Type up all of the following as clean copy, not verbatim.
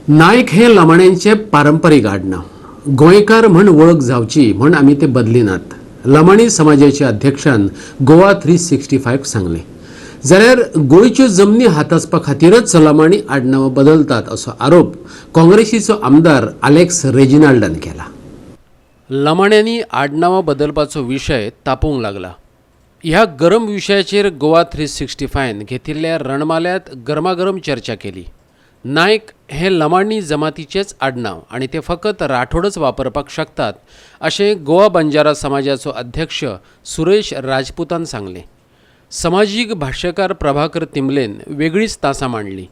नायक हे लमाण्यांचे पारंपरीक आडनांव. गोंयकार म्हण वळख जावची म्हण आमी ते बदलिनात, लमाणी समाजाच्या अध्यक्षान गोवा 365 सांगलें. जाल्यार गोंयच्यो जमनी हातासपा खातीरच लमाणी आडनांवां बदलतात असो आरोप काँग्रेसीचो आमदार आलेक्स रेजिनाल्डान केला. लमाण्यांनी आडनांवां बदलपाचो विशय तापूंक लागला. ह्या गरम विशयाचेर गोवा 365न घेतिल्ल्या रणमाल्यांत गरमागरम चर्चा केली. नायक हें लमाणी जमातीचेंच आडनांव आनी तें फकत राठोडच वापरपाक शकतात अशें गोवा बंजारा समाजाचो अध्यक्ष सुरेश राजपुतान सांगलें. समाजीक भाश्यकार प्रभाकर तिंबलेन वेगळीच तासां मांडली.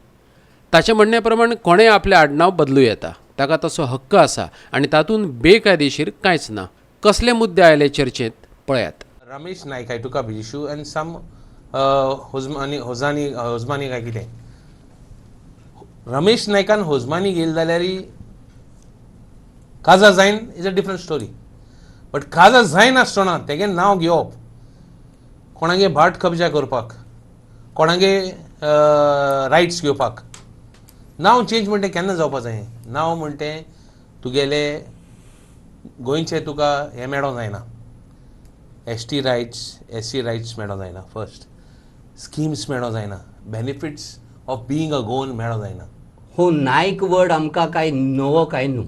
ताच्या म्हणण्या प्रमाण कोणें आपलें आडनांव बदलूं येता, ताका तसो हक्क आसा आनी तातूंत बेकायदेशीर कांयच ना. कसले मुद्दे आयले चर्चेंत, पळयात. Ramesh Naik I took up issue and some Hosmani, Hosani, Hosmani काय कितें. रमेश नायकान होजमानी घेयले जाल्यार काजा जायन is a different story, but Kaza जायनासतना तेगें नांव घेवप कोणागे भाट कब्जा करपाक, कोणागे रायट्स घेवपाक, नांव चेंज म्हणटे केन्ना जावपा जाय? नांव म्हणटे तुगेले गोंयचे तुका हें मेळोंक जायना, ST rights, SC rights मेळोंक जायना, फर्स्ट स्किम्स मेळोंक जायना, benefits of being a Goan मेळोंक जायना. हो नायक वर्ड आमकां कांय नवो कांय न्हू.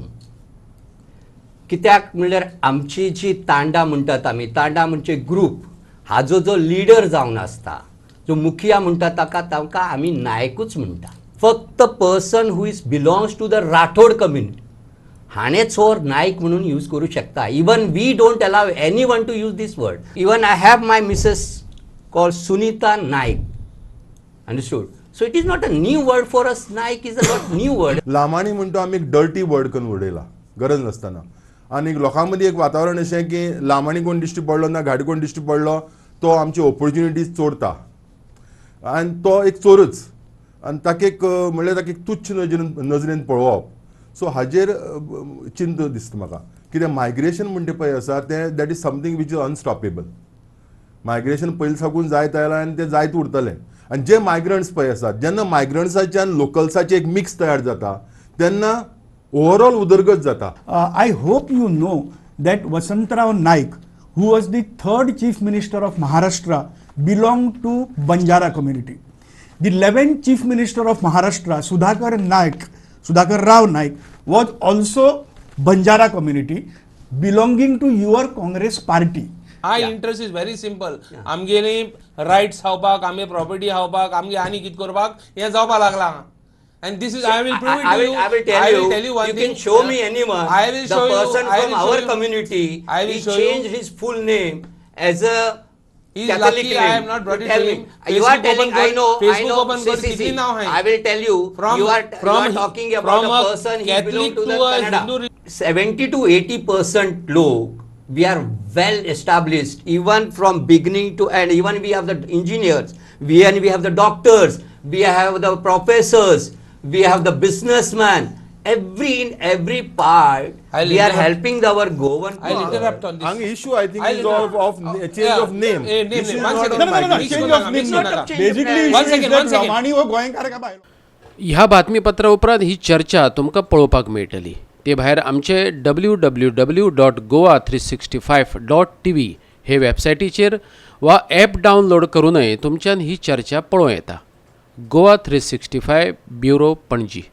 कित्याक म्हणल्यार आमची जी तांडा म्हणटात आमी, तांडा म्हणजे ग्रूप, हाजो जो लिडर जावन आसता, जो मुखिया म्हणटा ताका, तांकां आमी नायकूच म्हणटा. फक्त person who is belongs to the Rathod community हाणेच हो नायक म्हणून यूज करूं शकता. Even we don't allow anyone to use this word. Even I have my missus called Sunita Naik, understood? So it is not a new word for us. Naik is a not new word. Lamani म्हणतो आमी एक dirty word करून उडयला गरज नासतना आनी लोकां मदीं एक वातावरण अशें की लामाणी कोण दिश्टी पडलो ना घाडी कोण दिश्टी पडलो तो आमची ऑपॉर्च्युनिटीज चोरता आनी तो एक चोरच आनी ताका एक म्हणल्यार ताका एक तुच्छ नजरेन पळोवप. सो हाजेर चिंत दिसता म्हाका. कित्याक मायग्रेशन म्हणटा पळय आसा तें, that is something which is unstoppable. Migration पयलीं साकून जायत आयलां आनी तें जायत उरतलें. आनी जे मायग्रंट्स पळय आसात, जेन्ना मायग्रंट्साच्यान लोकल्साचें एक मिक्स तयार जाता तेन्ना ओवरऑल उदरगत जाता. I hope you know that Vasantrao Naik, who was the third chief minister of Maharashtra, belonged to Banjara community. The 11th chief minister of Maharashtra, Sudhakar Naik, Sudhakar Rao Naik, was also Banjara community, belonging to your Congress party. My interest is very simple. आमगेली rights खावपाक, आमगे property खावपाक, आमगे आनी कितें करपाक हें जावपा लागलां and this is, I will prove it I to will, you. I will tell I you, will tell you one you thing. can show me anyone. I will the show you, person I from will show our you. community, I will he show you. Changed his full name as a He is Catholic lucky name. I have not brought You it tell to me. him. You are Facebook telling, open I कर, know, I Facebook know. open See, कर, see, कितली see. नांव आहे? I will tell you. You are talking about from a a person he Catholic belonged to the to a Kannada. Hindu. 70 to 80% लोक, we are well established even from beginning to end. Even we have the engineers, we and we have the doctors, we have the professors, we have the businessman. Every in every part, I'll we are interrupt. Helping our Goan. I'll interrupt on this. हांगा issue, I think, I'll is of interrupt. Of change of name. Eh, name, name. One second. No, Mix change करू of नाका, name. Mix करू नाका. Basically, One issue is second, that one second. Lamani हो गोंयकार का भायलो? ह्या बातमीपत्रा उपरांत ही चर्चा तुमकां पळोवपाक मेळटली. ते भायर आमचे www.goa365.tv हे वेबसायटीचेर वा एप डावनलोड करूनय तुमच्यान ही चर्चा पळोवं येता. गोवा 365 ब्युरो, पणजी.